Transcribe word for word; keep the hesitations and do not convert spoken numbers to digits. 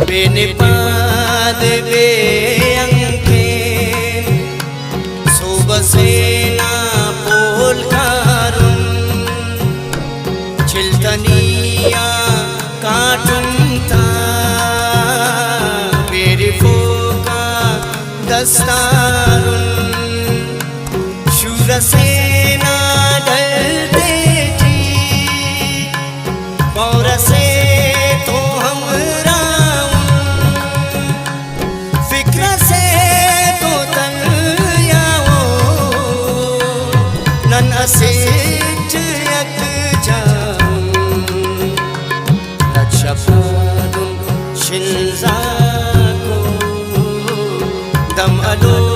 بے نپاد بے انکین سہب اسے نا پول کارن، چلتنی آ کاٹم تا بیرفوکا دستارن۔ شور اسے نا ڈل تیٹی، بور اسے تو ہمراہ اُن، فکر اسے تو تنیا اُن، نن اسٹ یکجا اُن۔ لچ شپادن شنزاکو، دم الو